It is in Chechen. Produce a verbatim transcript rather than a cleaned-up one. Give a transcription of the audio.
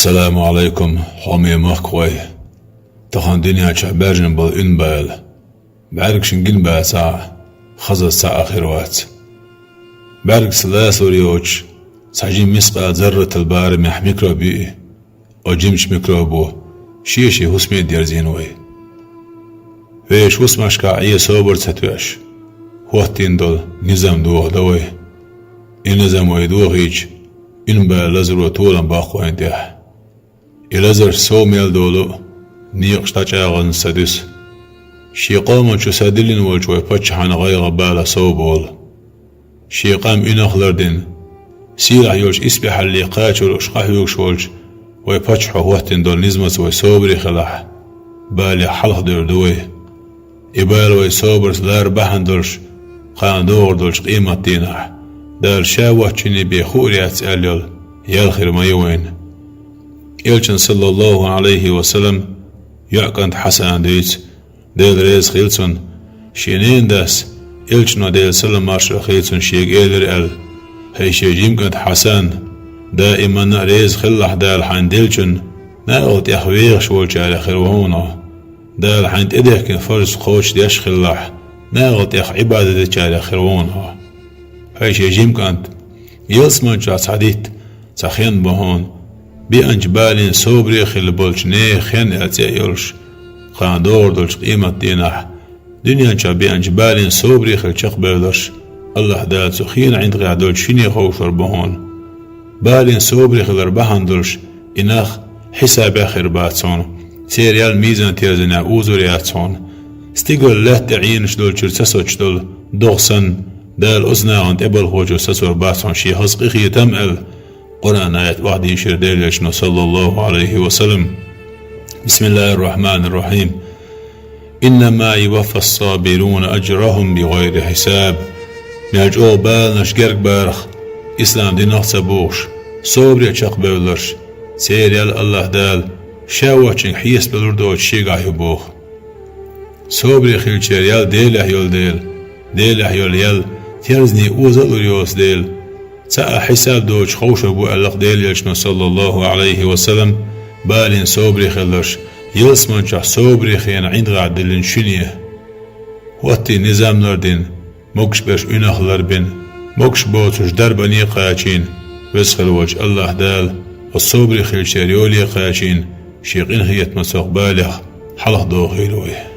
Саламу Ӏалайкум, хьоме махкахой! Тахан дуьнен чу баьржина болу уьнбала, бӀаьргашна гина бацахь, хаза цхьа а хир вац. БӀаьргашца лацалур йоцуш, цхьа жима мискъал зарратал барамехь микроб ю и. Оцу жимачу микробо шен-шен хӀусаме дерзийна вай. Вешан хӀусамашкахь Ӏен собар ца тоьуш, хӀоттийна долу низам дохадо вай. И низам вай дохийча, уьнбала лазаро толам боккху вайна тӀехь. И лазарш сов мел долу а, некъаш дӀачӀагӀаза ца дуьсу. Шен къоман чу садиллина волчу вай паччахьан гӀайгӀа-бала сов болу. Шен къам уьнах лардина, сийлахь йолчу исбаьхьалле кхачо лууш къахьоьгуш волчу вай паччахьо хӀоттийна долу низамца вай собаре хилахь, балех хьалхадевр ду вай. И бала вай собарца лара бахьана долуш, кхана догӀур долчу къематдийнахь, Дала Ша воцчунна бен хуур яц аьлла йолу ял хир ма ю вайна. Элчан, саллаллаху Ӏалайхи ва саллам, йоӀ кӀант Хьасан дуьйцу, Дела реза хила цунна, шен ненан дас, Элчано, Делан салам-маршалла хуьлда цунна, шега элира аьлла: «ХӀай шен жима кӀант Хьасан, даиманна а реза хилалахь Дала хьайна деллачунна, накъал тӀех вехаш волчарех хир ву хьуна хьо. Дала хьайна тӀедехкина фарз кхочушдеш хилалахь, накъал тӀех Ӏибадат дечарех хир ву хьуна хьо». ХӀай шен жима кӀант, ялсамани чохь цхьа дитт, цхьа хен бу хьуна, беанчу балийн собаре хилла болчу нехан хен аьлла цӀе а йолуш, кхана догӀур долчу къематдийнахь, дуьнен чохь беанчу балийн собаре хилла чекхбевлларш, Аллаха Дала цу хенан ӀиндагӀехь долчу шине ховшор бу хьуна. Балийн собаре хилар бахьана долуш, и нах хьисабехь хир бац хьуна, церан ял мизан-терзанехь узур яц хьуна. Стигала лаьтта тӀе Ӏенаш долчуьра ца соцуш долу догӀа санна, Дала оцу нахана тӀебалхочо сацор бац хьуна шен хаза къинхетам аьлла, Къуръан аят охьадийшира Делан Элчано, саллаллаху Ӏалайхи ва саллам. Бисмиллахир-рахманир-рахим. «Иннама юваффас-сабируна ажрахум бигӀайри хьисаб». Мел чӀогӀа баланаш герга барах, ислам динах а ца бухуш, собаре чекхбевлларш, церан ял Аллаха Дала Ша воцчуьнга хьесап лур доцуш Шегахь ю боху. Собаре хиллачеран ял Делехь йолу дела, Делехь йолу ял терзаний оза а лур йоцу дела, цхьа а хьисап доцуш ховшор бу аьлла-кх Делан Элчано, саллаллаху Ӏалайхи ва саллам, балийн собаре хилларш, ялсамани чохь собаре хенан ӀиндагӀехь диллина шине. ХӀоттийна низам лардина, могуш берш уьнах ларбина, могуш боцурш дарбане а кхачийна, Веза хила волчу Аллаха Дала оцу собаре хиллачеран йоле а кхачийна, Шен къинхетамца балех хьалхадохийла вай.